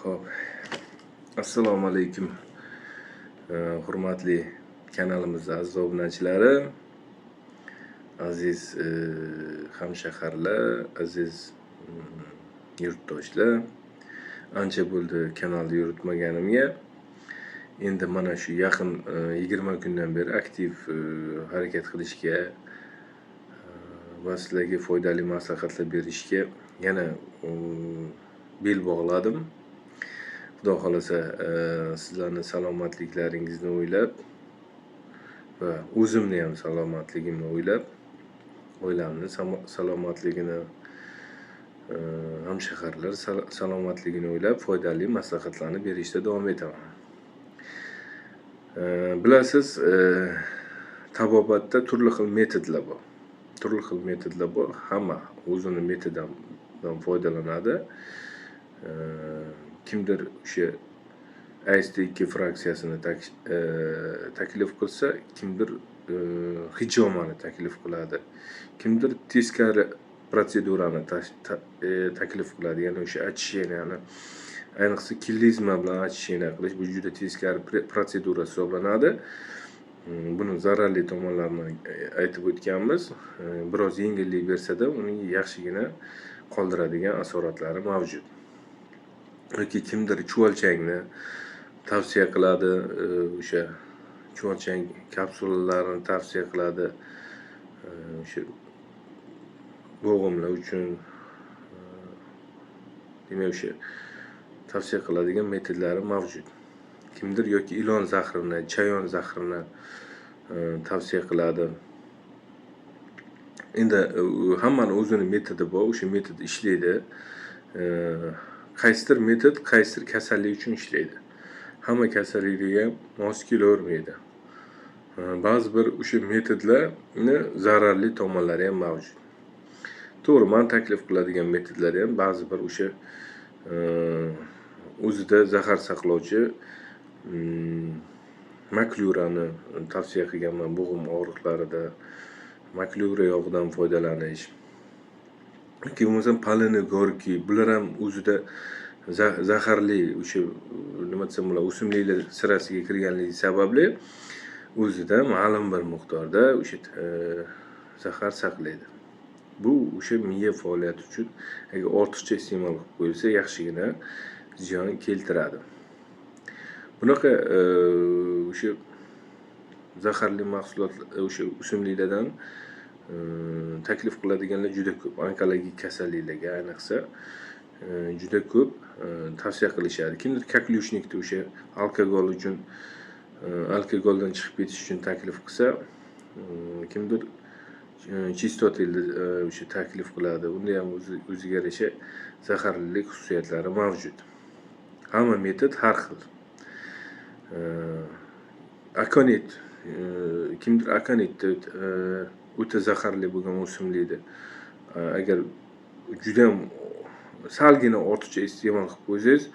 Xo'p. Assalomu alaykum. Hurmatli kanalimiz aziz obunachilari, aziz hamshaharlar, aziz yurtdoshlar. Ancha bo'ldi kanalni yuritmaganimga. Endi mana shu yaqin 20 kundan beri aktiv harakat qilishga va sizlarga foydali maslahatlar berishga yana bel bog'ladim. Xudo xohlasa, sizlarni salomatliklaringizni o'ylab va o'zimni ham salomatligimni o'ylab, oilamni salomatligini, hamshaharlar salomatligini o'ylab foydali maslahatlarni berishda davom etaman. Bilasiz, tabobatda turli xil metodlar bor. Turli xil metodlar bor. Hamma o'zini metodidan foydalanadi. Kimdir o'sha AST2 fraksiyasini taklif qilsa, kimdir hijomani taklif qiladi. Kimdir teskari protsedurani taklif qiladi. Ya'ni o'sha очищения ni, ayniqsa klizma bilan очищение qilish, bu juda teskari protsedura hisoblanadi. Buni zararli tomonlarini aytib o'tganmiz. Biroz yengillik bersa-da, uning yaxshigina qoldiradigan asoratlari mavjud. Yoki kimdir chuvalchangni tavsiya qiladi, o'sha chuvalchang kapsulalarini tavsiya qiladi. O'sha bo'g'imlar uchun, demak, o'sha tavsiya qiladigan metodlari mavjud. Kimdir yoki ilon zahrini, chayon zahrini tavsiya qiladi. Endi hammani o'zini metodi bor, o'sha metod ishlaydi. Qaysidir metod qaysidir kasallik uchun ishlaydi. Hamma kasalliklarga ham mos kelavermaydi. Ba'zi bir o'sha metodlarni zararli tomonlari ham mavjud. To'g'ri, man taklif qiladigan metodlar ham ba'zi bir o'sha o'zida zahar saqlovchi maklyurani tavsiya qilganman bo'g'im og'riqlarida, maklyura yog'idan foydalanish yoki bo'lmasam полыни горький, bular ham o'zida zaharli o'sha, nima desam bo'ladi, o'simliklar sirasiga kirganligi sababli o'zida ma'lum bir miqdorda o'sha zahar saqlaydi. Bu o'sha miya faoliyati uchun agar ortiqcha iste'mol qilib qo'yilsa, yaxshigina ziyon keltiradi. Bunaqa o'sha zaharli mahsulot, o'sha o'simliklardan taklif qiladiganlar juda ko'p. Onkologik kasalliklarga ayniqsa juda ko'p tavsiya qilishadi. Kimdir коклюшник ni o'sha alkogol uchun, alkogoldan chiqib ketish uchun taklif qilsa, kimdir чистотел ni o'sha taklif qiladi. Unda ham o'ziga yarasha zaharlilik xususiyatlari mavjud. Hamma metod har xil. Akonit, kimdir akonitni, o'ta zaharli bo'lgan o'simlikni agar judayam salgina ortiqcha iste'mol qilib qo'ysangiz,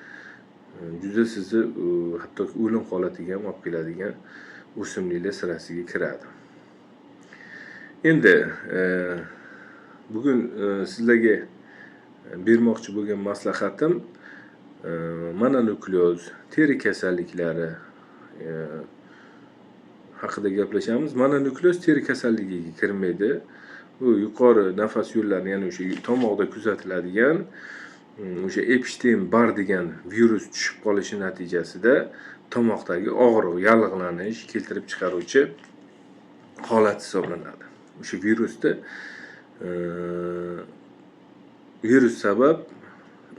juda sizni hattoki o'lim holatiga ham olib keladigan o'simliklar sirasiga kiradi. Endi bugun sizlarga bermoqchi bo'lgan maslahatim mononukleoz, teri kasalliklari haqida gaplashamiz. Mononukleoz teri kasalligiga kirmaydi. Bu yuqori nafas yo'llari, ya'ni o'sha tomoqda kuzatiladigan o'sha Epstein Barr degan virus tushib qolishi natijasida tomoqdagi og'riq, yallig'lanish keltirib chiqaruvchi holat hisoblanadi. O'sha virusda virus sabab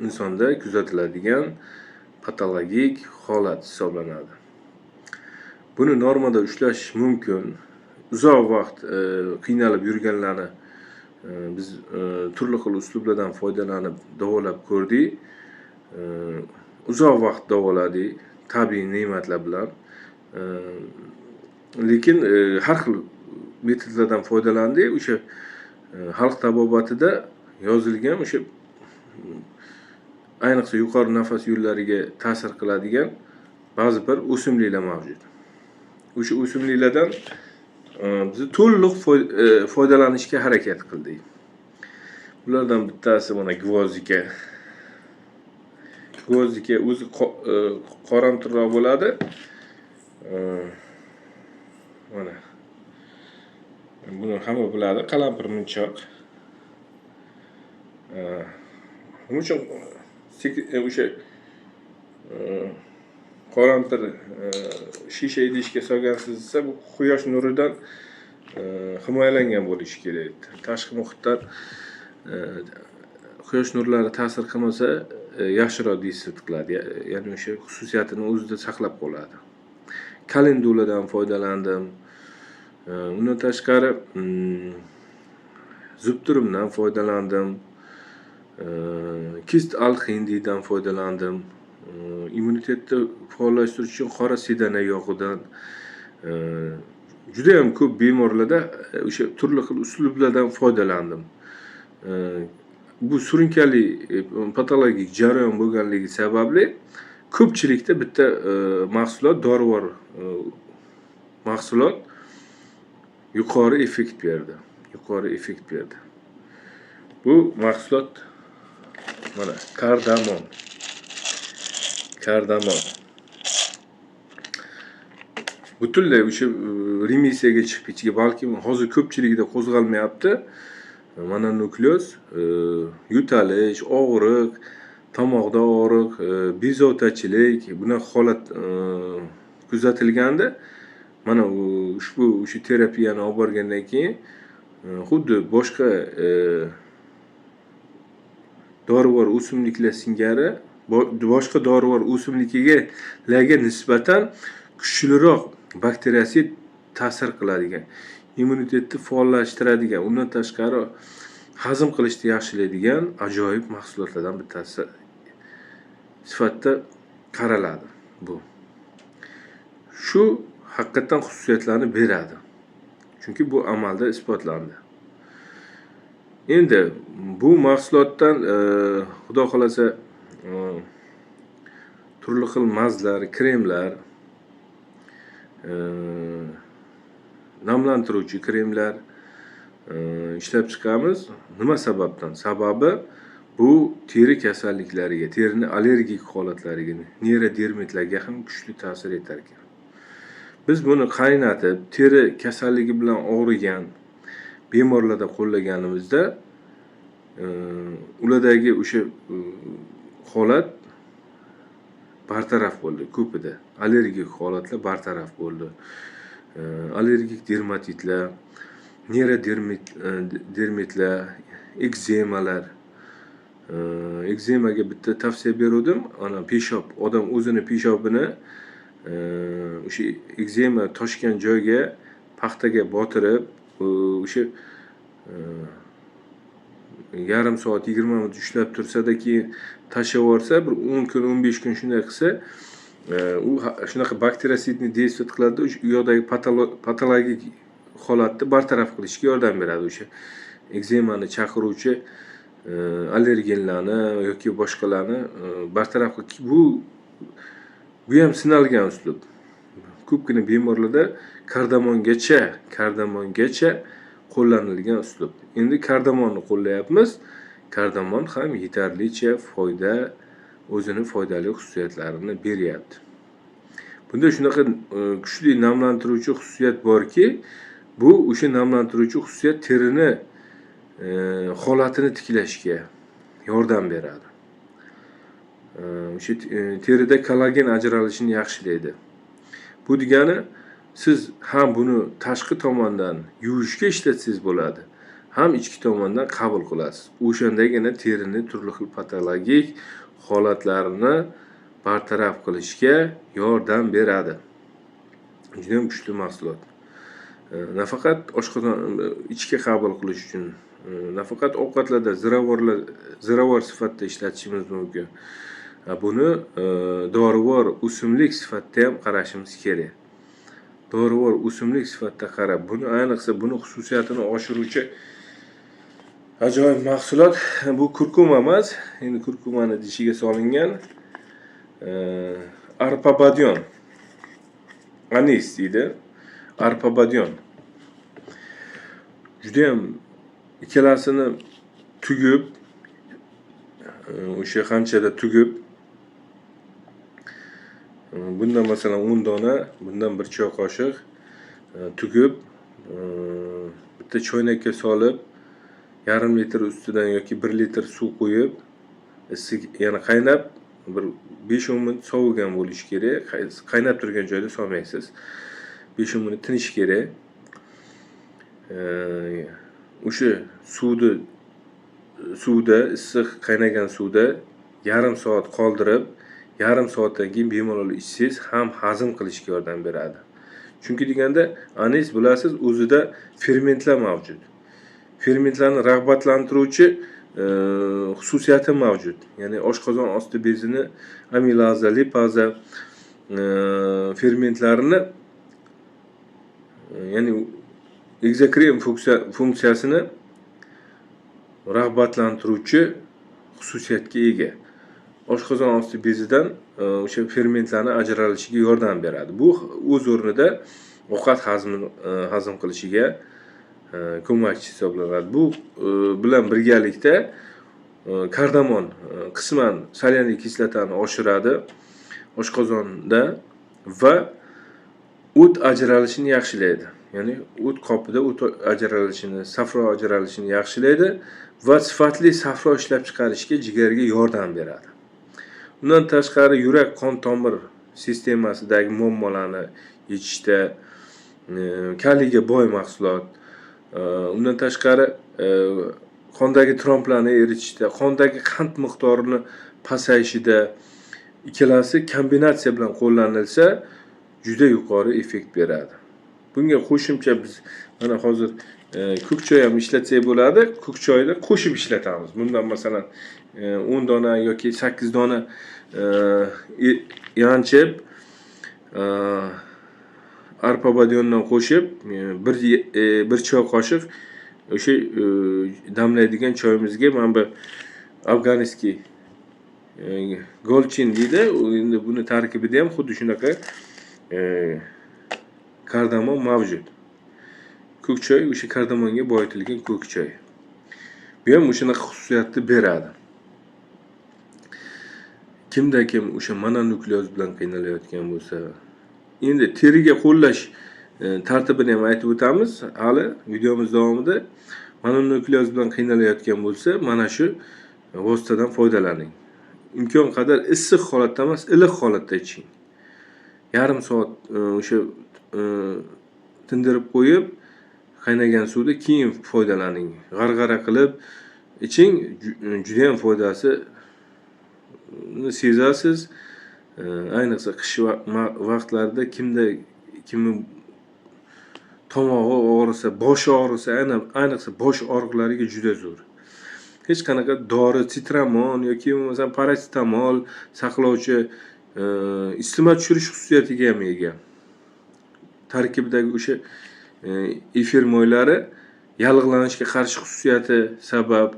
insonda kuzatiladigan patologik holat hisoblanadi. Buni normada ushlash mumkin. Uzoq vaqt qiynalib yurganlarni biz turli xil uslublardan foydalanib davolab ko'rdik. Uzoq vaqt davoladik tabiiy ne'matlar bilan. Lekin har xil metodlardan foydalandik. O'sha xalq tabobatida yozilgan o'sha ayniqsa yuqori nafas yo'llariga ta'sir qiladigan ba'zi bir o'simliklar mavjud. O'sha o'simliklardan biz to'liq foydalanishga harakat qildik. Bulardan bittasi mana гвоздика. Gvozdika o'zi qoramtirroq bo'ladi. Mana buni hamma biladi, qalampir munchoq. Nima uchun o'sha qoramtir shisha idishga solgansiz desa, bu quyosh nuridan himoyalangan bo'lishi kerak. Tashqi muhitdan quyosh nurlari ta'sir qilmasa, yaxshiroq действовать qiladi, ya'ni o'sha xususiyatini o'zida saqlab qoladi. Kalenduladan foydalandim. Undan tashqari zubturumdan foydalandim. Kist al-hindiydan foydalandim. Immunitetni faollashtirish uchun qora sedana yog'idan, judayam ko'p bemorlarda o'sha turli xil uslublardan foydalandim. Bu surunkali patologik jarayon bo'lganligi sababli ko'pchilikda bitta mahsulot, dorivor mahsulot yuqori effekt berdi. Yuqori effekt berdi. Bu mahsulot mana kardamon. Kardamon. Butunlay o'sha remissiyaga chiqib ketishiga, balkim hozir ko'pchiligida qo'zg'almayapti. Mononukleoz, yo'talish, og'riq, tomoqda og'riq, bezovtachilik, bunaqa holat kuzatilganda, mana ushbu o'sha terapiyani olib borgandan keyin xuddi boshqa dorivor o'simliklar singari, boshqa dorivor o'simliklarga nisbatan kuchliroq bakteriyasid ta'sir qiladigan, immunitetni faollashtiradigan, undan tashqari hazm qilishni yaxshilaydigan ajoyib mahsulotlardan bittasi sifatida qaraladi bu. Shu haqiqatdan xususiyatlarni beradi. Chunki bu amalda isbotlandi. Endi bu mahsulotdan xudo xohlasa turli xil mazlar, kremlar, namlantiruvchi kremlar ishlab chiqamiz. Nima sababdan? Sababi bu teri kasalliklariga, terini allergik holatlariga, neyrodermitlarga ham kuchli ta'sir etar ekan. Biz buni qaynatib, teri kasalligi bilan og'rigan bemorlarda qo'llaganimizda ulardagi o'sha holat bartaraf bo'ldi ko'pida. Allergik holatlar bartaraf bo'ldi. Allergik dermatitlar, neyrodermit, dermitlar, ekzemalar. Ekzemaga bitta tavsiya beruvdim. Ana peshob, odam o'zini peshobini o'sha ekzema toshgan joyga paxtaga botirib, o'sha yarim soat, 20 minut ushlab tursada, keyin tashlab yuborsa, bir 10 kun, 15 kun shunday qilsa, u shunaqa бактерицидный действовать qiladi, u yoqdagi patologik holatni bartaraf qilishga yordam beradi. O'sha ekzemani chaqiruvchi allergenlarni yoki boshqalarni bartaraf. Bu ham sinalgan uslub. Ko'pgina bemorlarda kardamongacha qo'llanilgan uslub. Endi kardamonni qo'llayapmiz. Kardamon ham yetarlicha foyda, o'zini foydali xususiyatlarini beryapti. Bunda shunaqa kuchli namlantiruvchi xususiyat borki, bu o'sha namlantiruvchi xususiyat terini holatini tiklashga yordam beradi. O'sha terida kollagen ajralishini yaxshilaydi. Bu degani, siz ham buni tashqi tomondan yuvishga ishlatsangiz bo'ladi, ham ichki tomondan qabul qilasiz. O'shandagina terini turli xil patologik holatlarini bartaraf qilishga yordam beradi. Judayam kuchli mahsulot. Nafaqat oshqozon ichga qabul qilish uchun, nafaqat ovqatlarda ziravorlar, ziravor sifatida ishlatishimiz mumkin. Buni dorivor o'simlik sifatida ham qarashimiz kerak. Dorivor o'simlik sifatida qarab, buni, ayniqsa buni xususiyatini oshiruvchi ajoyib mahsulot bu kurkuma emas, endi kurkumani idishiga solingan arpabadyon, anis deydi, arpabadyon. Judayam ikkalasini tugib, o'sha g'anchada tugib Bundan masalan 10 dona, bundan 1 choy qoshiq tugib, bitta choynakka solib, yarim litr ustidan yoki 1 litr suv qo'yib, issiq, yana qaynab bir 5-10 minut sovigan bo'lishi kerak. Qaynab turgan joyda solmaysiz. 5-10 minut tinishi kerak. O'sha suvda, issiq qaynagan suvda yarim soat qoldirib, yarim soatdan keyin bemalol ichsangiz ham hazm qilishga yordam beradi. Chunki deganda anis, bilasiz, o'zida fermentlar mavjud. Fermentlarni rag'batlantiruvchi xususiyati mavjud. Ya'ni oshqozon osti bezini amilaza, lipaza fermentlarini, ya'ni ekzokrin funksiyasini rag'batlantiruvchi xususiyatga ega. Oshqozon osti bezidan o'sha fermentlarni ajralishiga yordam beradi. Bu o'z o'rnida ovqat hazmini hazm qilishiga ko'makchi hisoblanadi. Bu bilan birgalikda kardamon qisman соляный kislotani oshiradi oshqozonda va o't ajralishini yaxshilaydi. Ya'ni o't qopida o't ajralishini, safro ajralishini yaxshilaydi va sifatli safro ishlab chiqarishga jigarga yordam beradi. Undan tashqari yurak qon tomir sistemasidagi muammolarni yechishda kaliyga boy mahsulot. Undan tashqari qondagi tromblarni eritishda, qondagi qand miqdorini pasayishida ikkalasi kombinatsiya bilan qo'llanilsa juda yuqori effekt beradi. Bunga qo'shimcha biz mana hozir ko'k choy ham ishlatsak bo'ladi. Ko'k choyni qo'shib ishlatamiz. Bundan masalan 10 dona yoki 8 dona yanchib, arpa bodyondan qo'shib, bir choy qoshiq o'sha damlaydigan choyimizga mana bu афганский golchin deydi. Endi buni tarkibida ham xuddi shunaqa kardamon mavjud. Ko'k choy o'sha kardamonga boyitilgan ko'k choy. Bu ham o'shanaqa xususiyatni beradi. Kimda kim o'sha mononukleoz bilan qiynalayotgan bo'lsa, endi teriga qo'llash tartibini ham aytib o'tamiz hali videomiz davomida. Mononukleoz bilan qiynalayotgan bo'lsa, mana shu vositadan foydalaning. Imkon qadar issiq holatda emas, iliq holatda iching. Yarim soat o'sha tindirib qo'yib, qaynagan suvda keyin foydalaning. G'arg'ara qilib iching, juda ham foydasini sezasiz. Ayniqsa qish vaqtlarida kimda kimni tomog'i og'risa, boshi og'risa, ayniqsa bosh og'riqlariga juda zo'r. Hech qanaqa dori, sitramon yoki bo'lmasam parasetamol saqlovchi, isitma tushirish xususiyatiga ham ega. Tarkibidagi o'sha efir moylari yallig'lanishga qarshi xususiyati sabab,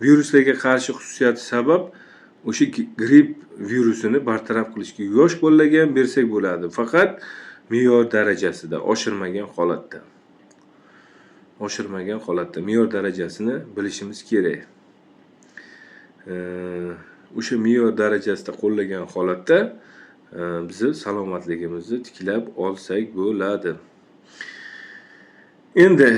viruslarga qarshi xususiyati sabab o'sha gripp virusini bartaraf qilishga yosh bolalarga ham bersak bo'ladi. Faqat me'yor darajasida, oshirmagan holatda. Oshirmagan holatda me'yor darajasini bilishimiz kerak. O'sha me'yor darajasida qo'llagan holatda bizni salomatligimizni tiklab olsak bo'ladi. Endi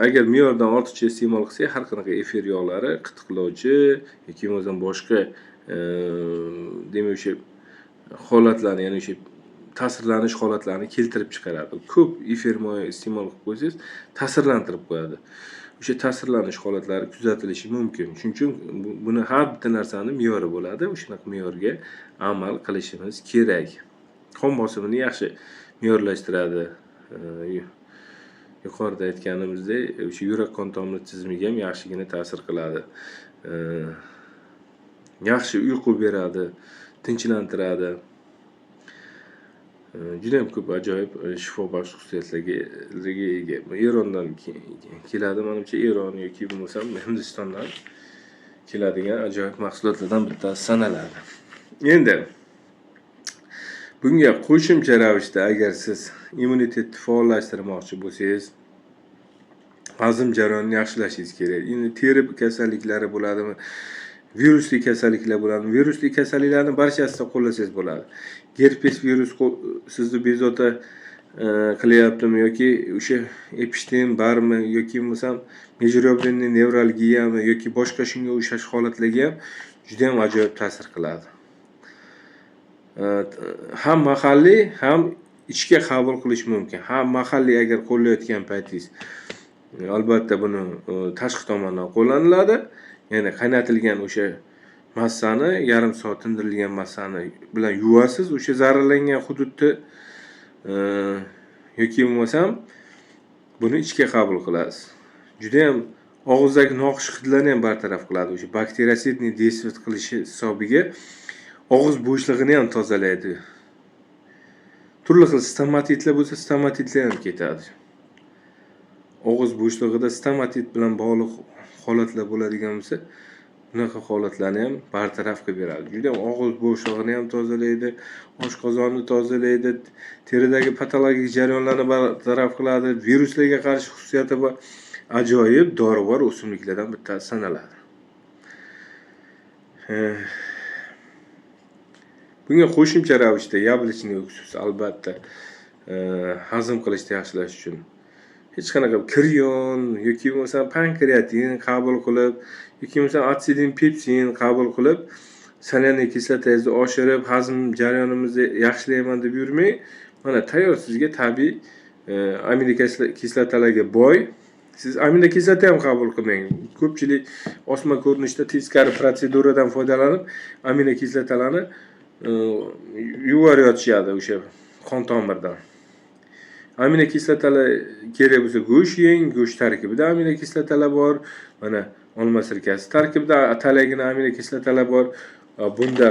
agar me'yordan ortiqcha iste'mol qilsak, har qanaqa efir yog'lari qitiqlovchi yoki bo'lmasam boshqa, demak, o'sha holatlarni, ya'ni o'sha ta'sirlanish holatlarini keltirib chiqaradi. Ko'p efir moyi iste'mol qilib qo'ysangiz, ta'sirlantirib qo'yadi. O'sha ta'sirlanish holatlari kuzatilishi mumkin. Shuning uchun buni har bitta narsani me'yori bo'ladi. O'shanaqa me'yorga amal qilishimiz kerak. Qon bosimini yaxshi me'yorlashtiradi. Yuqorida aytganimizdek, o'sha yurak qon tomir tizimiga ham yaxshigina ta'sir qiladi. Yaxshi uyqu beradi, tinchlantiradi. Juda ham ko'p ajoyib shifobaxsh xususiyatlarga ega. Erondan keladi, manimcha, Eron yoki bo'lmasam Hindistondan keladigan ajoyib mahsulotlardan bittasi sanaladi. Endi bunga qo'shimcha ravishda agar siz immunitetni faollashtirmoqchi bo'lsangiz, hazm jarayonini yaxshilashingiz kerak. Endi teri kasalliklari bo'ladimi, Virusli kasalliklar bo'ladi. Virusli kasalliklarni barchasida qo'llasangiz bo'ladi. Gerpes virus sizni bezovta qilyaptimi yoki o'sha Epstein barmi yoki bo'lmasam межреберный nevralgiyami yoki boshqa shunga o'xshash holatlarga ham juda ham ajoyib ta'sir qiladi. Ham mahalliy, ham ichga qabul qilish mumkin. Ham mahalliy agar qo'llayotgan paytingiz, albatta buni tashqi tomondan qo'llaniladi. Ya'ni qaynatilgan o'sha massani, yarim soat tindirilgan massani bilan yuvasiz o'sha zararlangan hududni, yoki bo'lmasam buni ichga qabul qilasiz. Juda ham og'izdagi noxush hidlarni ham bartaraf qiladi. O'sha bakteriotsidniy действие qilishi hisobiga og'iz bo'shlig'ini ham tozalaydi. Turli xil stomatitlar bo'lsa, stomatitlar ham ketadi. Og'iz bo'shlig'ida stomatit bilan bog'liq holatlar bo'ladigan bo'lsa, bunaqa holatlarni ham bartaraf qilib beradi. Juda ham og'iz bo'shlig'ini ham tozalaydi, oshqozonni tozalaydi, teridagi patologik jarayonlarni bartaraf qiladi, viruslarga qarshi xususiyati bor. Ajoyib dorivor o'simliklardan bittasi sanaladi. Bunga qo'shimcha ravishda яблочный уксус albatta hazm qilishni yaxshilash uchun hech qanaqa Kreon yoki bo'lmasam pankreatin qabul qilib, yoki bo'lmasam atsidin, pepsin qabul qilib, соляный kislotangizni oshirib, hazm jarayonimizni yaxshilayman deb yurmang. Mana tayyor sizga tabiiy aminokislotalarga boy. Siz aminokislota ham qabul qilmang. Ko'pchilik osma ko'rinishda teskari protseduradan foydalanib aminokislotalarni yuborayotishadi o'sha qon tomirdan. Aminokislotalar kerak bo'lsa go'sht yeng, go'sht tarkibida aminokislotalar bor. Mana olma sirkasi tarkibida talaygina aminokislotalar bor. Bunda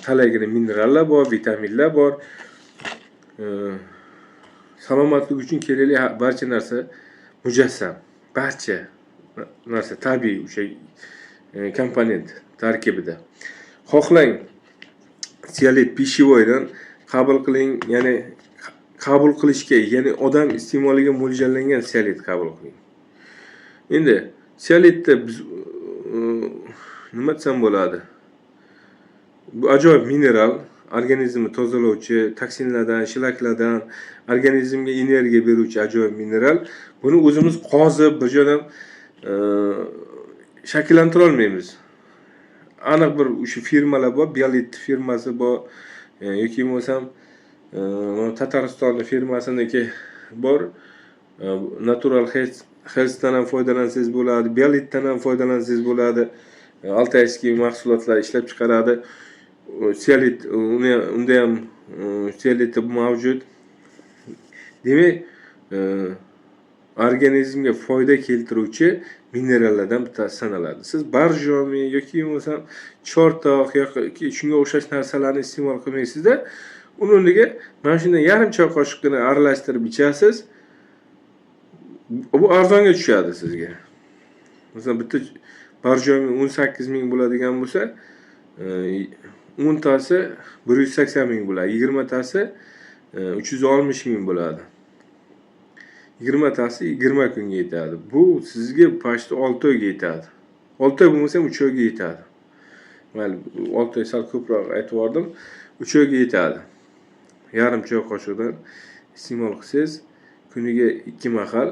talaygina minerallar bor, vitaminlar bor. Salomatlik uchun kerakli barcha narsa mujassam. Barcha narsa tabiiy o'sha komponent tarkibida. Xohlang Tsialit пищевой dan qabul qiling, ya'ni qabul qilishga, ya'ni odam iste'moliga mo'ljallangan tsialit qabul qiling. Endi tsialitni biz nima desam bo'ladi? Bu ajoyib mineral, organizmni tozalovchi, toksinlardan, shlaklardan, organizmga energiya beruvchi ajoyib mineral. Buni o'zimiz qozib bir joydan shakllantira olmaymiz. Aniq bir o'sha firmalar bor, Bialit firmasi bor, yoki bo'lmasam Tataristonni firmasiniki bor. Natural Healthdan ham foydalansangiz bo'ladi, Bialitdan ham foydalansangiz bo'ladi. Алтайский mahsulotlar ishlab chiqaradi. Tsialit unda ham tsialiti mavjud. Demak, organizmga foyda keltiruvchi minerallardan bittasi sanaladi. Siz Borjomi yoki bo'lmasam Chortoq yoki shunga o'xshash narsalarni iste'mol qilmaysizda, uni o'rniga mana shunday yarim choy qoshiqqina aralashtirib ichasiz. Bu arzonga tushadi sizga. Masalan, bitta Borjomi 18 ming bo'ladigan bo'lsa, 10 tasi 180 ming bo'ladi, 20 tasi 360 ming bo'ladi. 20 tasi 20 kunga yetadi. Bu sizga почти 6 oyga yetadi. 6 oy bo'lmasa ham 3 oyga yetadi. Mayli, 6 oy sal ko'proq aytib yubordim. 3 oyga yetadi. Yarim choy qoshiqdan iste'mol qilsangiz, kuniga 2 mahal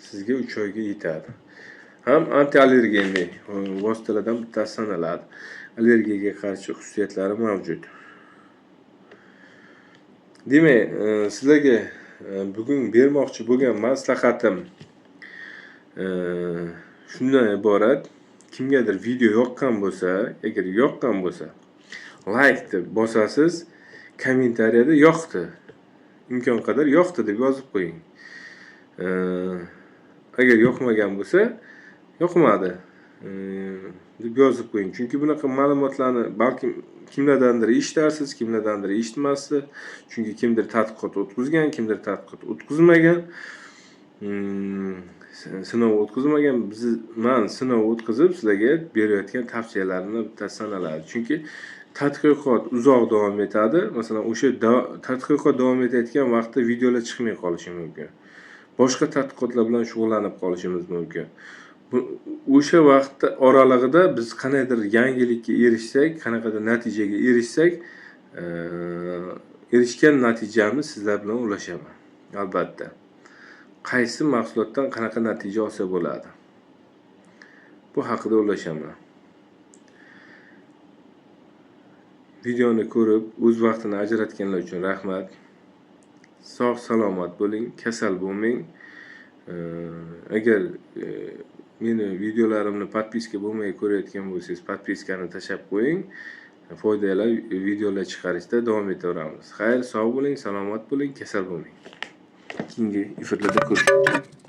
sizga 3 oyga yetadi. Ham antiallergenli vositalardan bittasi sanaladi. Allergiyaga qarshi xususiyatlari mavjud. Demak, sizlarga bugun bermoqchi bo'lgan maslahatim shundan iborat. Kimgadir video yoqqan bo'lsa, agar yoqqan bo'lsa, like deb bosasiz, kommentariyada yoqdi. Imkon qadar yoqdi deb yozib qo'ying. Agar yoqmagan bo'lsa, yoqmadi deb yozib qo'ying. Chunki bunaqa ma'lumotlarni balkim kimlardandir eshitarsiz, kimlardandir eshitmassiz. Chunki kimdir tadqiqot o'tkazgan, kimdir tadqiqot o'tkazmagan. Sinov o'tkazmagan. Biz man sinov o'tkazib sizlarga berayotgan tavsiyalarimdan bittasi sanaladi. Chunki tadqiqot uzoq davom etadi. Masalan, o'sha tadqiqot davom etayotgan vaqtda videolar chiqmay qolishi mumkin. Boshqa tadqiqotlar bilan shug'ullanib qolishimiz mumkin. O'sha vaqtda oralig'ida biz qandaydir yangilikka erishsak, qanaqadir natijaga erishsak, erishgan natijamni sizlar bilan ulashaman. Albatta. Qaysi mahsulotdan qanaqa natija olsa bo'ladi? Bu haqida ulashaman. Videoni ko'rib, o'z vaqtini ajratganlar uchun rahmat. Sog' salomat bo'ling, kasal bo'lmang. Agar meni videolarimni podpiska bo'lmay ko'rayotgan bo'lsangiz, podpiskani tashlab qo'ying. Foydali videolar chiqarishda davom etaveramiz. Xayr, sog' bo'ling, salomat bo'ling, kasal bo'lmang. Keyingi efirlarda ko'rishguncha.